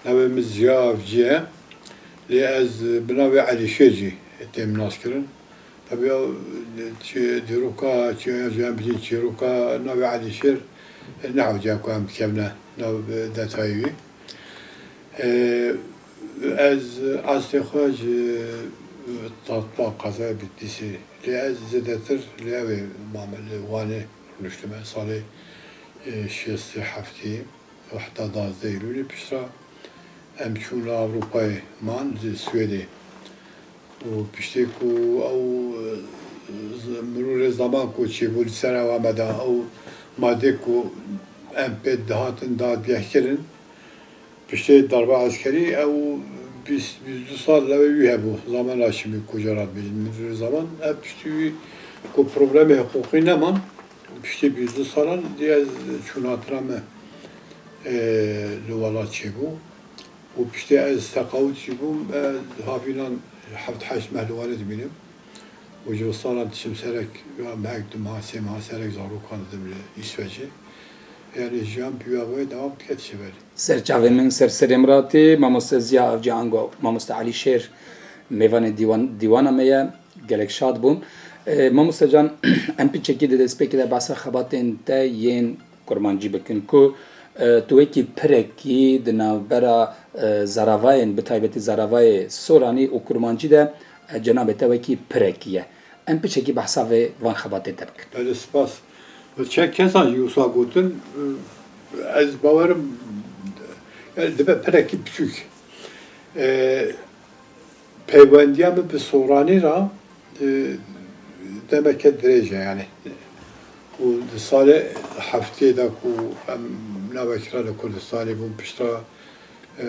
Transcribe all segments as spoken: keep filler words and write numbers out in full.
Navê min Ziya Avcî ye. Lê ez bi navê Elîşêr jî têm naskirin. Tabi ew çi dîroka, çi yan jî em bijîn çîroka navê Elîşêr ne hewce ku em dikevine nav detayê wî. Ê, ez eslê xwe ji Tatva qezaya Bitlîsê. Lê ez zêdetir li ew ê mame li Wanê rûniştime. Salê, ê, şêst û heftê û heta duwazdeh Eylûlê piştre em çûn li Ewropayê man, li Swêdê. Û piştê ku ew, e, z-, mirûrê zeman ku çêbû li ser ewa me de, ew madê ku em pê dihatin dadgehkirin, piştê darbe eskerî ew bîst, bîst û du sal ew ê wî hebû, zaman Haşimî ku jê re dibêjin, mirûrê zeman, ev piştî wî ku problemê hiqûqî neman, piştî bîst û du salan dî ez çûn hatina me, e, li welat çêbû û piştê ez teqawit jî bûm, e, havînan heft heşt meh li Wanê dimînim û ji salan diçim serek, ya mehek, du meha, sê meha serek zarokan didim li Îsveçê. Yanî jiyan bi wî awayî dewam dike diçe berê. Ser çavê min, ser serê min re tê, mamoste Ziya Avcî ango mamoste Elîşêr mêvanê dîwan-, dîwana me ye. Gelek şad bûm. E, mamoste can, em piçekî di destpêkê de behsa xebatên te yên kurmancî bikin ku, e, tu wekî pirekî di navbera, e, zaravayên, bi taybetî zaravayê soranî û kurmancî de, e, cenabê te wekî pirekî ye. Em piçekî behsa vê van xebatê te bikin. Belê, spas. Çend kesan jî wisa gotin, e, ez bawerim, e, dibe pirekî biçûk. E, Peywendiya min bi Soranî re, e, demeke dirêj e, yanî. Û di salê heftê de ku em navekî re li Kurdistanê bûn, piştre, e,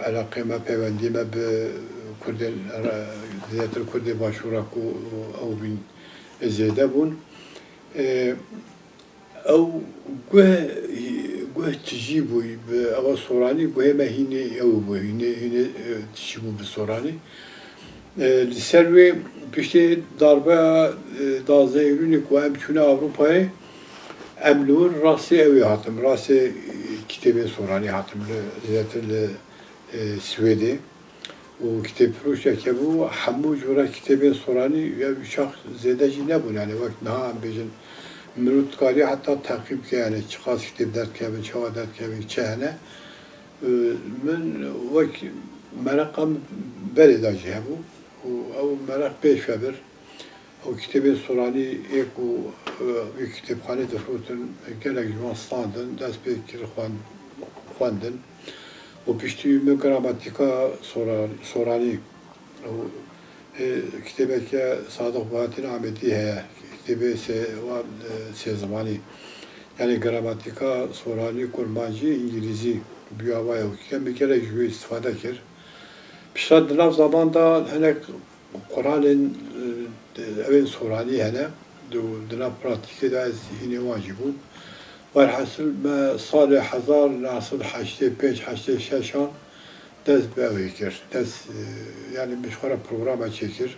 eleqê me, peywendiyê me bi Kurdên re, zêdetir Kurdê Başûr re ku ew bîn zêde bûn. E, Ew guh, guh tijî bû, bi ewa Soranî guhê me hînê ew bû, hînê, hînê, e, tijî bû bi Soranî. E, li ser wê piştê darbeya, e, duwazdeh Eylûlê ku em çûne Ewropayê, em li wir rastê ew ê hatim, rastê, e, kitêbên Soranî hatim, li, zêdetir li, e, Swêdê. Û kitêbfiroşek hebû, hemû cûra kitêbên Soranî ya wî çax zêde jî nebûn. Yanî wek niha em bêjin, mirov dikarî heta teqîb bike, yanî çiqas kitêb derdikevin, çawa derdikevin, çi hene. Û min wek mereqa min berê de jî hebû û ew mereq pêş ve bir. Ew kitêbên Soranî ê ku, e, wî kitêbxanê difirotin, gelek ji wan standin, dest pê kir xwend-, xwendin. Û piştî wî min gramatîka Sora-, Soranî û, e, kitêbeke Sadiq Bahattin Amedî heye, kitêbê sê-, wan, e, sêzimanî. Yanî gramatîka Soranî, Kurmancî, Îngilîzî bi wî awayî ew kiriye. Min gelek ji wê îstifade kir. Piştre di nav zeman de hinek Quranên, e, ew ên Soranî hene, di, di nav pratîkê de ez hînê wan jî bûm. Werhasil me salê hezar neh sed heştê pênc heştê şeşan dest bi ew ê kir. Dest, e, yanî min ji xwe re programa çêkir.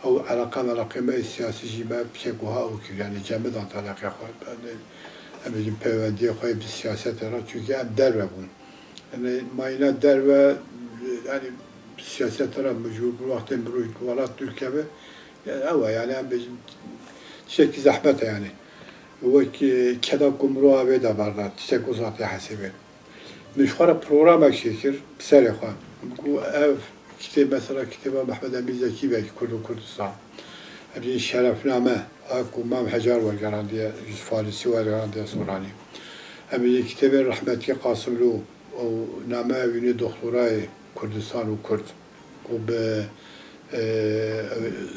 Ew eleqa meleqê me yê siyasî jî me piçek wiha ew kir, yanî cemidand eleqeya xwe. Em ê, em bêjin peywendiyê xwe yê bi siyasetê re, çunkî em derve bûn. Yanî mayîna derve, yanî siyaseta re mijûl bi wextê mirov ji welat dûr keve, ew e, yanî em bêjin tiştekî zehmet e yanî. Wek, e, keda ku mirov avê de berda, tiştek wisa tê hesêbê. Min ji xwe re programek çêkir, bi serê xwe. Min got ev kitêb, mesela kitêba Mehmed Emîn Zekî belkî Kurd û Kurdistan. Em jî Şerefname, a ku Mam Hecar wergerandiye, ji Farisî wergerandiye Soranî. Em jî kitêbên rehmetî Qasimlû, û nameya wî nê Doktorayê Kurdistan û Kurd û bi, e,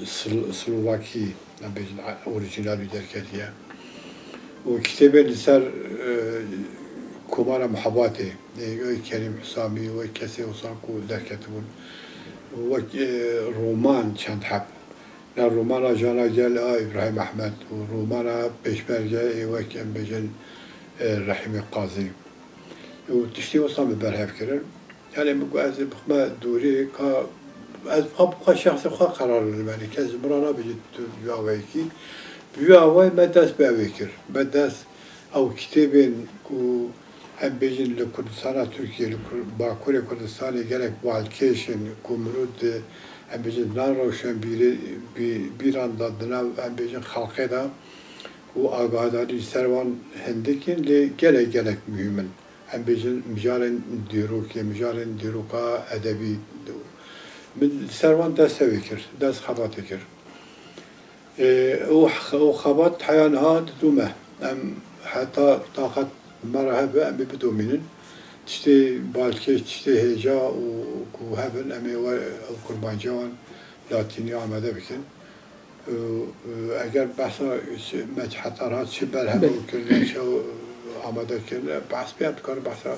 Sl-, Slovakî, em bêjin, orîjînal wî derketiye. Û kitêbên li ser, e, Komara Muhebatê, ê, wek Kerîm Husami, wek kesê wisa ku derketibûn. Wek, e, roman çend heb. Ya romana Jana Gel a Îbrahîm Ehmed û romana Pêşmerge ê wek em bêjin, e, Rehîmê Qazî. Û tiştê wisa min berhev kirin. Yanî min got ez ê bixime dûrê ka ez bixwe bi xwe şexsê xwe qerar bidim. Yanî kes ji min re nabêje tu bi wî awayekî. Bi wî awayî me dest bi ew ê kir. Me dest ew kitêbên ku Em bêjin li Kurdistana Tirkiyê, li Kur-, Bakurê Kurdistanê gelek balkêş in ku mirov di, em bêjin, nav rewşenbîrê-, bî-, bîran de di nav, em bêjin, xelkê de û agahdarî li ser wan hindik in, lê gelek, gelek muhîm in. Em bêjin mijarên dîrokê, mijarên dîroka edebî. Min li ser wan dest hevê kir, dest xebatê kir. Ê, û x-, û xebat heya niha didome. Em heta taqet me re hebe, em ê bidomînin. Tiştê balkêş, tiştê hêja û ku hebin, em ê we ew kurmanciya wan latînî amade bikin. Û, û eger behsa çi, me heta niha çi berheme Belê. kirine, çi amade kirine, behs pê em dikarin behsa,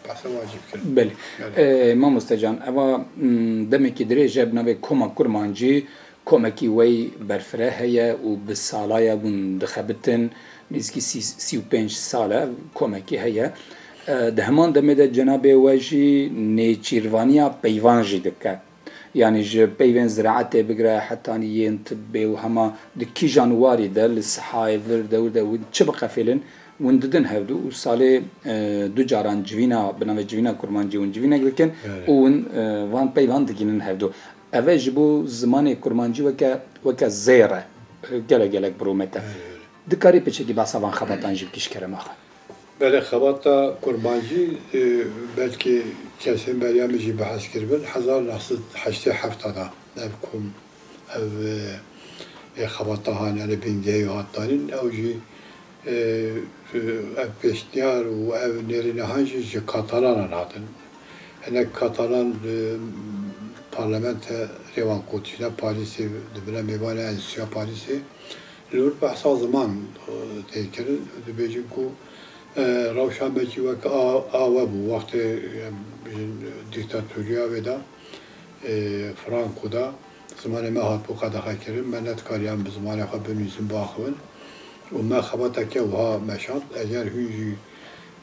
behsa wan jî bikin. Belê. Belê. Ee, mamoste can, eva, mm, demekî dirêj e bi navê Koma Kurmancî, komekî wey berfireh heye û bi sala ye hûn dixebitin, nêzîkî sî, sî û pênc sal e komekî heye. E, di heman demê de cenabê we jî nêçîrvaniya peyvan jî dike. Yanî ji peyvên ziraetê bigire hetanî yên tibbê û hema di kîjan warî de li Sihayê vir dewr de hûn çi biqefêlin, hûn didin hevdu û salê, e, du caran civîna, bi navê civîna kurmancî hûn civînek dikin Evet. û hûn, e, van peyvan digihînin hevdu. Ev e ji bo zimanê kurmancî weke, weke zêr e, gelek gelek bi rûmet e. Dikarî piçekî behsa van xebatan jî bikî ji kerema xwe? Belê, xebata kurmancî, e, belkî kesên beriya min jî behs kiribin, hezar neh sed heştê heft de ev kom, ev, e, e, xebata han, yanî bingehî hat danîn, ew jî, e, e, ev pêşniyar û ev nêrînehan jî ji Katalanan hatin. Hinek Katalan li parlamenterê wan ku tîne Parîsê, dibine mêvanê Enstîtuya Parîsê, li wir behsa ziman, e, tê kirin. Dibêjin ku, e, rewşa me jî wek a, a we bû. Wextê, em bijin, dîktatoriya wê de, e, Franco de, zimanê me hatibû qedexekirin. Me nedikarî em bi zimanê xwe binivîsin, biaxivin. Û me xebateke wiha meşand. Eger hûn jî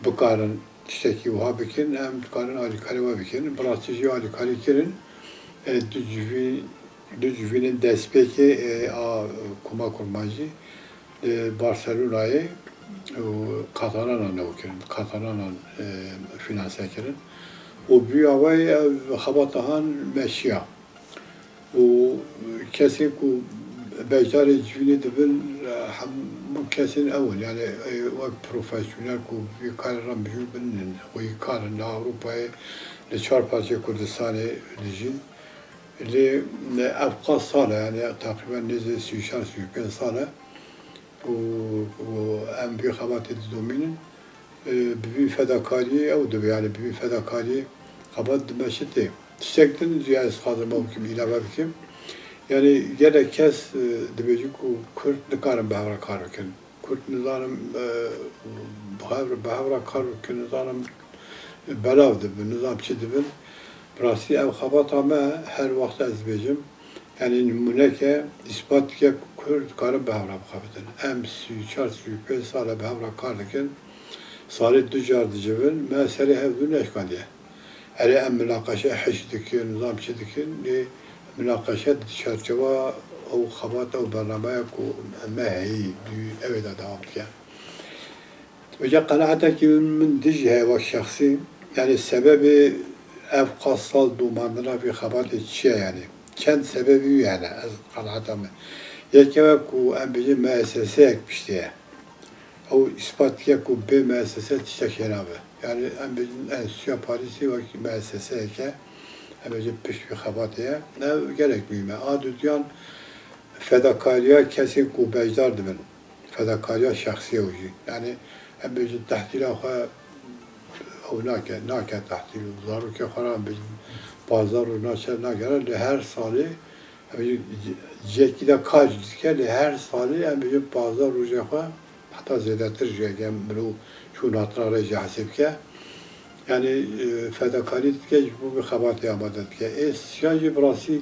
bikarin tiştekî wiha bikin, em dikarin alîkarî we bikin. Bi rastî jî alîkarî kirin. E, du civî-, du civînên destpêkê, e, a Koma Kurmancî li Barcelonayê û Katalanan ew kirin. Katalanan, e, fînanse kirin. Û bi wî awayî ev xebata han meşiya. Û kesên ku beşdarê civînê dibin, hemû kesên ew in. Yanî, e, wek profesyonel ku vî karê re mijûl bin, in, xweyîkar in, li Ewropayê li çar parçeyê Kurdistanê dijîn. Lê ev qas sal e, yanî teqrîben nêzî sî û çar, sî û pênc sal e. û, û em vî xebatê didomînin. E, bi vî fedakariyê ew dibe, yanî bi vî fedakariyê xebat dimeşitê. Tiştek din jî ez dixwazim ew bikim, îlave bikim. Yanî gelek kes, e, dibêjin ku Kurd nikarin bi hev re kar bikin. Kurd nizanim, e, bi hev, bi hev re kar bikin, nizanim belav dibin, nizam çi dibin. Bi rastî ev xebata me her wext ez dibêjim, yanî nimûneke îspat dike ku Kurd dikarin bi hev re bixebitin. Em sî û çar, sî û pênc sal e bi hev re kar dikin. Salê du car dicivin, me serê hev du neşkandiye. Erê, em minaqeşe hişk dikin, nizam çi dikin, lê minaqeşe di çarçewa ew xebat, ew bernameya ku me heyî, dû ew ê de dewam dike. Vêca qenaetekî min dijî heye wek şexsî, yanî sebebê ev qas sal domandina vî xebatê çi ye yanî? Çend sebebî wî hene, ez qenaeta min. Yek ew e ku em bêjin muesseseyek piştê ye. Ew îspat dike ku bê muessese tiştek hênabe. Yanî em bêjin Enstîtuya Parîsê wekî muesseseyek e, em bêjin pişt vî xebatê ye. Ev gelek muhîm e. A duduyan fedakariya kesên ku beşdar dibin. Fedakariya şexsî ew jî. Yanî em bêjin tehtîla xwe ew nake, nake tehtîl û zarokê xwe re em bêjin pazdeh roj naçe nagere, lê her salê em bêjin ci-, cihekî de kar jî dike, lê her salê em bêjin pazdeh rojê xwe heta zêdetir jî, eger mirov çûn hatina rê jî hesê bike. Yanî, e, fedakarî dike, ji bo vî xebatê amade dike. Ê siya jî bi rastî,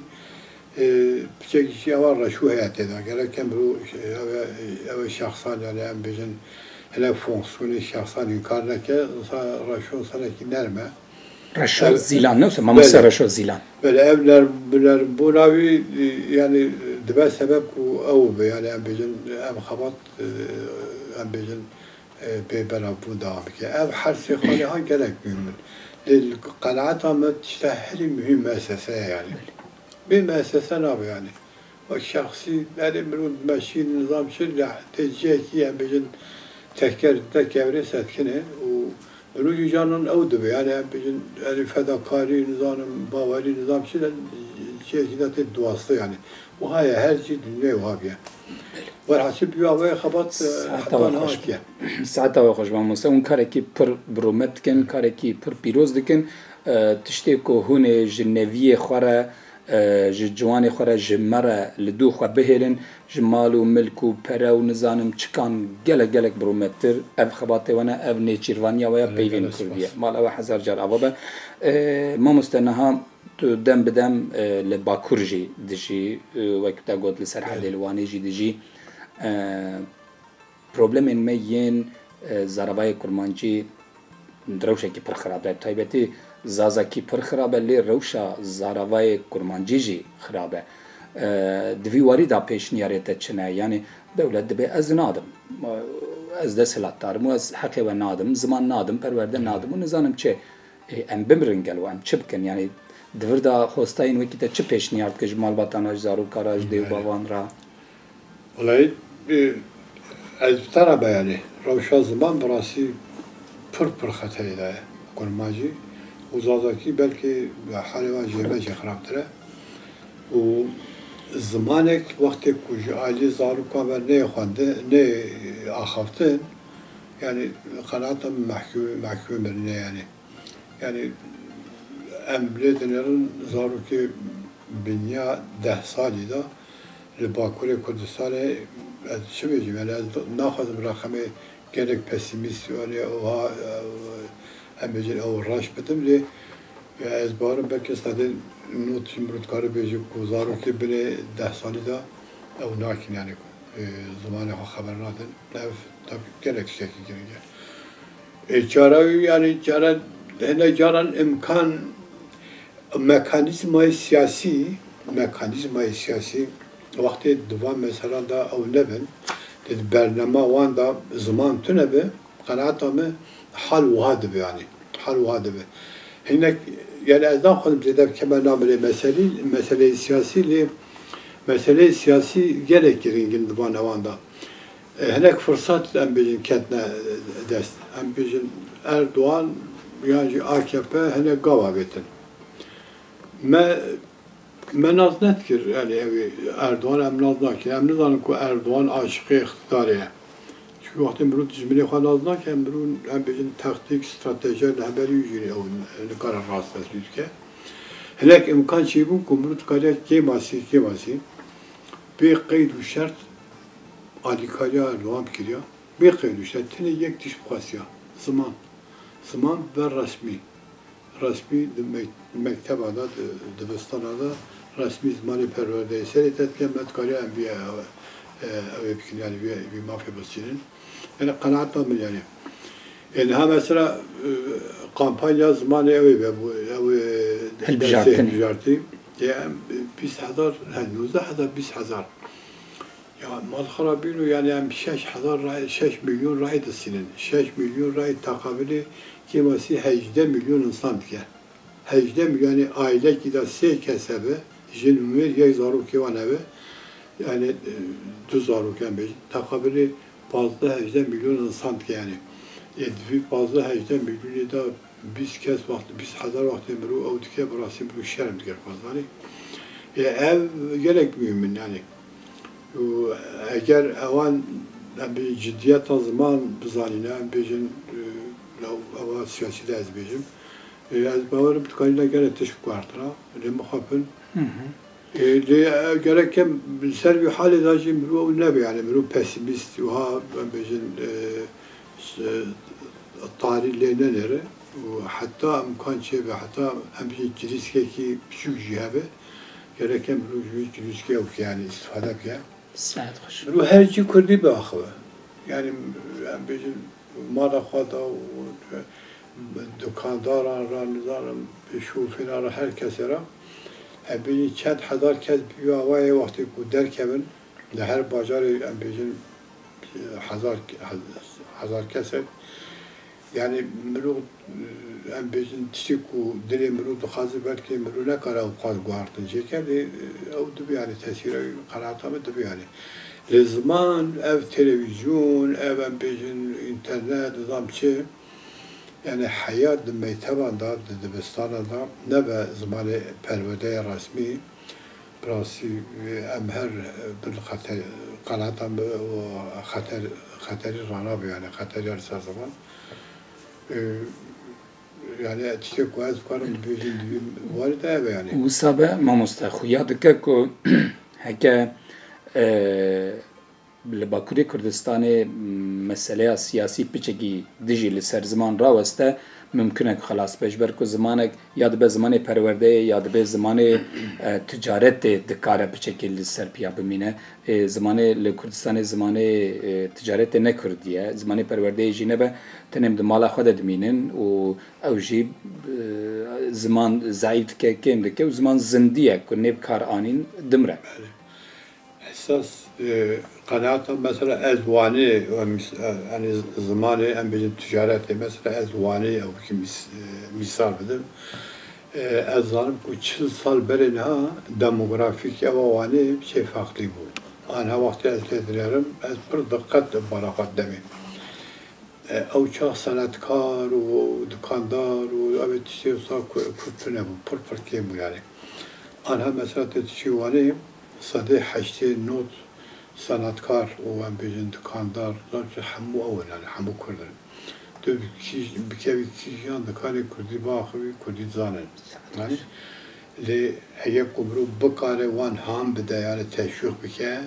e, piçekî jî ewa reşû heye tê de. Gerek em ro-, ew e, ew e şexsan, yanî em bêjin hinek fonksiyonê şexsan înkar neke, insan reşû insanekî nerm e. Reşo Ev, Zîlan, ne wisa? Mamoste belê. Reşo Zîlan. Belê, ev nerm, bi nermbûna wî, e, yanî dibe sebeb ku ew be, yanî em bêjin, em xebat, e, em bêjin, e, bê belavbûn dewam bike. Ev her sê xalê han gelek muhîm in. Lê li qenaeta me tişta herî muhîm muessese ye yani. Bê muessese nabe yani. Wek şexsî, erê mirov meşîn nizam çi lê tê cihekî em bêjin teker te kevirê sedkine û mirov jî canan ew dibe. Yani em bêjin erê fedakarî, nizanim bawerî, nizam çi de cihekî de tê diwaste yani. Wiha ye, her cî dinyayê wiha biye. Welhasil bi wê awayê xebat, e, Saeta heta we niha xweş. Hatiye. Saeta we xweş, mamoste. Hûn karekî pir bi rûmet dikin, karekî pir pîroz dikin. E, tiştê ku hûn ê ji neviyê xwe re, e, ji ciwanê xwe re, ji me re li dû xwe bihêlin, ji mal û milk û pere û nizanim çikan gelek gelek bi rûmettir. Ev xebatê we ne, ev nêçîrvaniya we ya Gelek peyvên gelek kurdî ye. Spas. Mala we hezar car ava be. E, mamoste, niha tu dem bi dem, e, li Bakur jî dijî, e, wek te got li Serhedê Belê. Li Wanê jî dijî. E, problemên me yên, e, zaravayê kurmancî di rewşekî pir xirab e. Bi taybetî zazakî pir xirab e, lê rewşa zaravayê kurmancî jî xirab e. E, di vî warî de pêşniyarê te çi ne? Yanî dewlet dibê ez nadim. Ez desthilatdar im û ez heqê we nadim, ziman nadim, perwerde nadim û nizanim çi. Ê, em bimirin gelo, em çi bikin? Yanî di vir de hostayên wekî te çi pêşniyar dike ji malbatan re, ji zarokan re, ji dê û Belê. Bavan re? Welayi, e, ez bi te re be yani. Rewşa ziman bi rastî pir pir xeterê de ye. Kurmancî û zazakî belkî halê wan jê me jî xirabtir e. Û zimanek wextê ku ji alî zarokan ve neyê xwendin, neyê axaftin, yani qenaeta min mehkû-, mehkûmê mirinê yani. Yani em lê dinêrin zarokê binya deh salî de li Bakurê Kurdistanê, ez çi bêjim, yani ez naxwazim reqemê gelek pesîmîst, yani wiha, e, em bêjin ew reş bidim, lê, e, ez bawerim belkî sedê nod jî mirov dikare bêje ku zarokê binê deh salî de ew nakin, yani, e, zimanê xwe xeber nadin. Ev tabii gelek tiştekî giring e. E, çare, yani çare, hinek caran imkan, mekanîzmayê siyasî, mekanîzmayê siyasî wextê di van meselan de ew nebin, di bernama wan de ziman tune be, qenaeta me hal wiha dibe, yani hal wiha dibe. Hinek, yani ez naxwazim zêde bikeme nav milê meselî, meseleyê siyasî, lê meseleyê siyasî gelek giring in di van ewan de. E, hinek firsat, em bêjin, ketine dest. Em bêjin Erdogan yan jî A K P hinek gav avêtin. Me, me nas nedikir, yani ew ê Erdogan em nas nakin. Em nizanin ku Erdogan aşiqê îqtidarê ye. Çunku wextê mirov dijminê xwe nas nake, mirov, em bêjin, taktîk, stratejiya li hemberî wî jî ew nikare rast dest pê bike. Hinek imkan çêbûn ku mirov dikare kêmasî, kêmasî bê qeyd û şert alîkariya Erdogan bikiriya. Bê qeyd û şert tenê yek tişt bixwestiya. Ziman. Ziman be resmî. Resmî di me-, mekteba de, di, dibistana de resmî zimanê perwerdeyê serê te dike, me dikariya em vî, e, e, ew ê bikin, yani vî, vî mafê bistînin. Yani qenaeta min yani. E, niha mesela, e, kampanya zimanê ew ê vebû, ew ê Hilbijartinê. Hilbijartî. E, em bîst hezar, he, nûzdeh hezar, bîst hezar. Ya, mal xirabîn û yani em şeş hezar ray, şeş milyon ray distînin. Şeş milyon ray teqabilê kêmasî hejdeh milyon insan dike. Hejdeh milyon, yani ailekî de sê kes hebe, jin û mêr, yek zarokê wan hebe, yani, e, du zarok em bêjin. Teqabilê pazdeh hejdeh milyon insan dike yani. Ê, di vî pazdeh hejdeh milyonê de bîst kes wext, bîst hezar wextê mirov ew dike, bi rastî mirov şerm dike, xwezanî. Ê, ev gelek muhîm in yani. Û eger ewan, em bê ciddiyeta ziman bizanîne, em bêjin, e, ew, ewa siyasî de ez bêjim. E, ez bawerim dikarîne gelek tişt biguhertina, lê mixapin. Hı hı. E, lê, e, gerek em li ser vî halê de jî mirov ew nebe, yani mirov pesîmîst, wiha em bêjin, e, s-, tarî lê nenêre û heta imkan çêbe, heta em bêjin kirîskekî biçûk jî hebe, gerek em mirov ji wî kirîskê ew bike, yani îstîfade bike. Saet xweş. Mirov her cî kurdî biaxive. Yani em bêjin mala xwe de û dukandaran re, nizanim, şofêran re, her kesê re. Em bêjin çend hezar kes bi vî awayê wextê ku derkevin, li her bajarê em bêjin hezar, hez-, hezar kesek. Yani mirov, em bêjin tiştê ku dilê mirov dixwaze belkî mirov nekare ew qas guhartin jêke, lê ew dibe yani tesîra wî qenaeta min dibe yani. Lê ziman, ev televîzyon, ev em bêjin înternet, nizam çi, yani heya di mekteban de, di dibistanan de nebe zimanê perwerdeyê resmî, Bi rastî, em her, e, bin xeter, qenaeta min û xeter, xeterî ranabe, yani xeterî ya li ser ziman. E, yani tiştê ku ez dikarim bibêjim di vî warî de ev e yani. Wisa be mamoste, xuya dike ku heke, e, li Bakurê Kurdistanê meseleya siyasî piçekî dijî li ser ziman raweste, mimkun e ku xelas be, ji ber ku zimanek ya dibe zimanê perwerdeyê ya dibe zimanê, e, ticaretê dikare piçekî li ser piya bimîne. Ê, zimanê li Kurdistanê zimanê, e, ticaretê ne kurdî ye, zimanê perwerdeyê jî nebe, tenê em di mala xwe de dimînin û ew jî, e, ziman zeîf dike, kêm dike û ziman zindî ye ku nê bi kar anîn dimre. Esas, e, qenaeta mesela ez Wanê, e, mis-, e, yani z-, zimanê em bêjin ticaretê, mesela ez Wanê ew bikî mis-, e, mîsal bidim. E, ez zanim ku çil sal berê niha demografîk ewa Wanê çê farklî bû. Aniha wextê ez lê dinerim, ez pir diqet bala xwe demê. E, ew çax senetkar û dikandar û ev tiştê wisa ku-, kurd tune bû, pir pir kêm bû yani. Anha mesela tu diçî Wanê, sedê heştê not senetkar û em bêjin dikandar, zaten hemû ew in yani, hemû kurd in. Tu bi kîj-, bikevî kîjan dikanê kurdî biaxivî, kurdî dizanin. Yani, lê heye ku mirov bikare wan han bide yani teşwîq bike,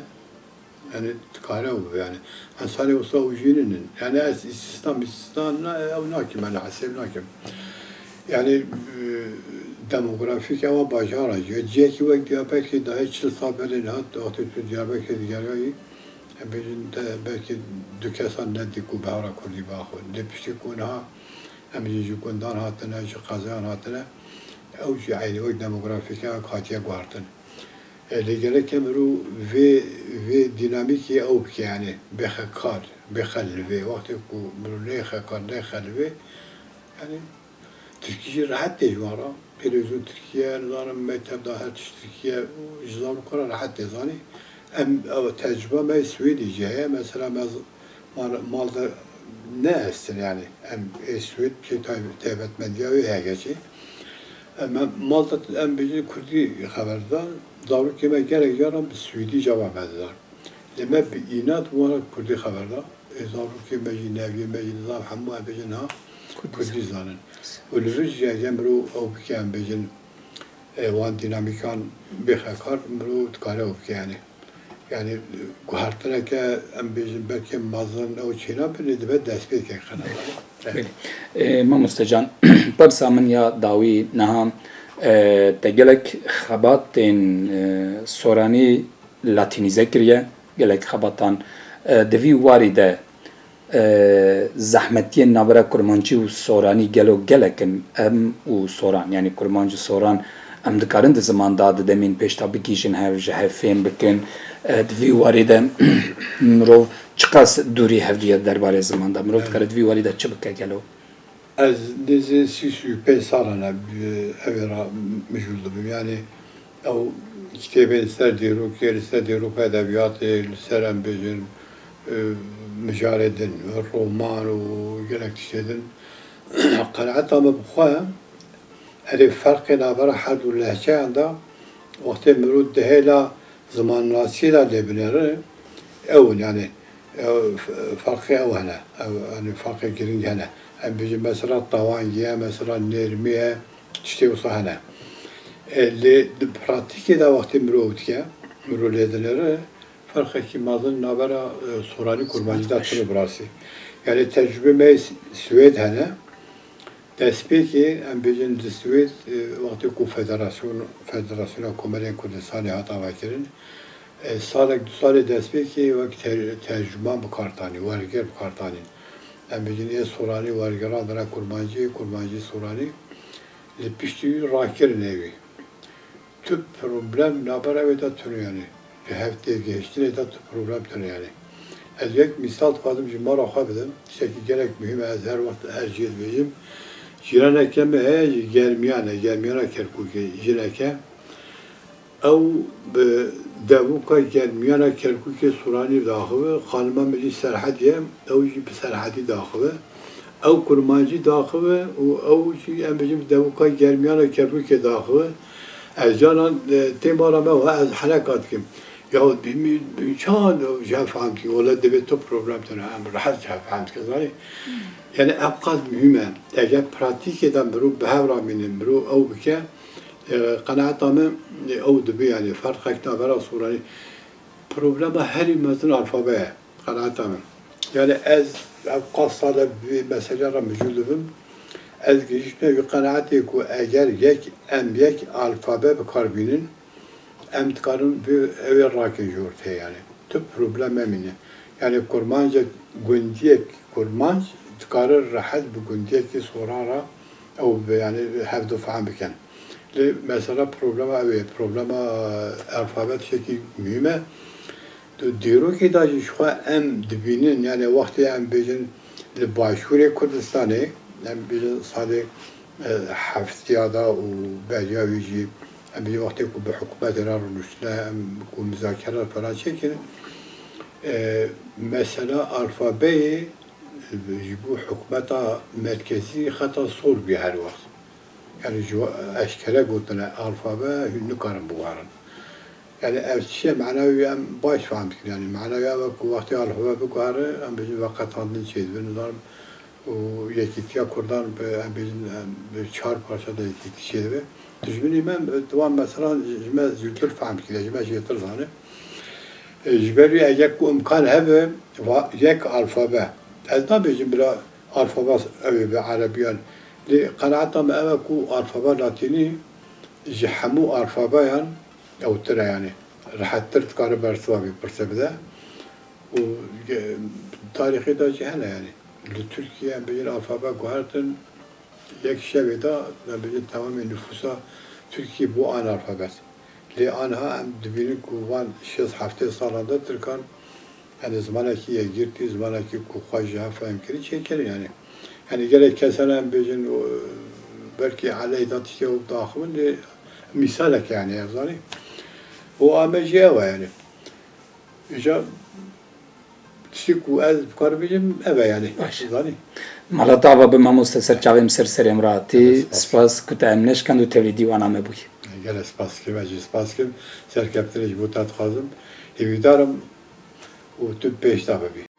Yani dikare ew bibe yani. Ensanê wisa û jî nînin. Yani ez îstisna mîstisna na-, ew nakim, yani hesêb nakim. Yani, e, demografîk ewa bajara jî. Cihekî wek Diyarbekirê dahê çil sal berê niha, wextê tu Diyarbekirê digeriyayî, em bêjin te belkî du kesan nedî ku bihara kurdî biaxivin. Lê piştî ku niha em jî ji gundan hatine, ji qezayan hatine, ew jî eynî wek demografîk ew hatiye guhartin. E, lê gereke mirov vê, vê dînamîkê ew bike, yani bêxe kar, bêxe li vê. Wextê ku mirov neyxe kar, neyxe li vê, yani tirkî jî rehet tê ji wan re. Televîzyon tirkî ye, nizanim mekteb de her tişt tirkî ye, ji zarokan re rehet tê zanî. Em, ew tecrüba me yê Swêdî jî heye. Mesela me z-, mal, mal de ne estin yani. Em ê Swêd pê tay-, taybetmendiya wê heye gerçî. Em, em mal de em bêjin kurdî xeber didan. Zarokê me gelek caran bi swêdî cevab me didan. Lê me bi înat wan re kurdî xeber da. Ê zarokê me jî, neviyê me jî, nizam hemû em bêjin ha Kurdî kurdî zanin. Û li vir jî eger mirov ew bike, em bêjin, e, wan dînamîkan bêxe kar, mirov dikare ew bike yani. Yani, guhertineke, em bêjin, belkê mezin ew çênabin, lê dibe destpêkek xenedanê. Belê. Ê, mamoste can, persa min ya dawî niha, e, te gelek xebatên, e, soranî latînîze kiriye, gelek xebatan, e, di vî warî de E, zehmetiyên navbera kurmancî û soranî gelo gelek in? Em û soran, yanî kurmanc û soran, em dikarin di ziman de di demên pêş de bigihîjin hev, ji hev fêm bikin. E, di vî warî de mirov çiqas dûrî hevdû ye derbarê ziman de? Mirov dikare di vî warî de çi bike gelo? Ez nêzî sî û pênc salan e, bi-, ev ê re mijûl dibim. Yanî ew kitêbên li ser dîrokê, li ser dîroka edebiyatê, li ser, em bêjin, e, mijarê din, roman û gelek tiştê din. Qenaeta min bi xwe, erê ferqê navbera her du lehçeyan de, wextê mirov dihêla zimannasiyê de lê binêre, ew in, yanî, ew f-, ferqê ew hene, ew, yanî, ferqê girîng hene. Em bêjin, mesela, tawangî ye, mesela, nêrmî ye, tiştê wisa hene. E, lê di pratîkê de wextê mirov dike, mirov lê dinêre, ferqekî mezin navbera, e, soranî kurmancî de tune bi rastî. Yanî, tecrûbê me yê Swêd hene, Destpêkê, em bêjin, di Swêd, e, wextê ku federasyon, Federasyona Komelên Kurdistanê hat avakirin, e, salek, du salê destpêkê wek ter-, tercûman bi kar tanî, werger bi kar tanîn. Em bêjin, ê soranî wergeran dine kurmancî, kurmancî soranî. Li piştî wî rakirin ewî. Tu problem navbera wê de tune, yanî. Ji hev têgihiştinê de tu problem tune, yanî. Ez yek mîsal dixwazim ji mala xwe bidim. Tiştekî gelek muhîm e, ez her wext her cihê dibêjim. Cîraneke me heye ji Germiyan e, Germiyana Kerkûkê jineke. Ew bi devûka Germiyana Kerkûkê Sûranî diaxive, xanima min jî Serhedî ye, ew jî bi Serhedî diaxive. Ew kurmancî diaxive û ew jî, em bêjin, bi devûka Germiyana Kerkûkê diaxive. Ez caran, e, tê mala me wiha ez heneka dikim. Ya, bi, bi, çawa ji hev fehm dikin? Wele divê tu problem tune, em rehet ji hev fehm dikin, zanî? Yani ev qas muhîm e. Eger pratîkê de mirov bi hev re mîne, mirov ew bike, e, qenaeta min, e, ew dibe, yani ferqek navbera Sûranî. Problema herî mezin alfabe ye, qenaeta min. Yani ez ev qas sal e vê meselê re mijûl dibim. Ez gihiştime vî qenaetê ku eger yek, em yek alfabe bi kar bînin, em dikarin vê, ew ê rakin ji ortê yani. Tu problem nemîne. Yani kurmancek, gundiyek kurmanc dikare rehet bi gundiyekî Sûran re ew bi, yani hevdu fehm bikin. Lê mesela problema ew ê, problema, e, alfabe tiştekî muhîm e. Di dîrokê de jî ji xwe em dibînin, yani wextê em bêjin li Başûrê Kurdistanê, em bêjin salê, e, heftiya de û beriya wî jî, em bêjin wextê ku bi hikûmetê re rûniştine, em ku muzakere falan çêkirin, e, mesela alfabeyê ji bo hikûmeta merkezî xeta sor bûye her wext. Yani ji we eşkere gotine alfabe hûn nikarin biguherin. Yani ev tiştê mana wî em baş fehm dikin. Yani mana wî ev e ku wextê alfabe biguhere, em bêjin veqetandin çêdibe, nizanim, û yekîtiya Kurdan bi, em bêjin, em bi çar parça de yekîtî çêdibe. Dijminê me, di wan meselan ji me zûtir fehm dikine, ji me jêtir zane. E, ji ber wî eger ku imkan hebe, va-, yek alfabe. Ez nabêjim bila alfabe ew ê bi erebiyan. Lê qenaeta me ew e ku alfabe latînî ji hemû alfabeyan ewtir e, yani rehettir dikare bersiva vê pirsê bide. Û ge-, tarîxê de jî hene, yani li Tirkiye em bêjin alfabe guhertin, yek şevê de, em bêjin, temamê nifûsa Tirkiyê bû analfabet. Lê aniha em dibînin ku van şêst heftê salan de Tirkan, yani zimanekî yekgirtî, zimanekî ku xwe ji hev fehm kirî, çêkirin yani. Yani gelek kesan em bêjin, o, belkî eleyda tiştê ew diaxivin, lê mîsalek yani, ev zanî. Û ame jî ew e yani. Îca tiştê ku ez bi kar bêjim, ev e yani. Baş. Zanî? Mala te ava be mamoste, ser çavê min ser serê min re hatî. Gelek spas. Spas ku te em neşkand û tevlî dîwana me bûyî. Gelek spas dikim, ez jî spas dikim. Serkeftinê ji bo te dixwazim. Hêvîdar im û tu pêş de bibî.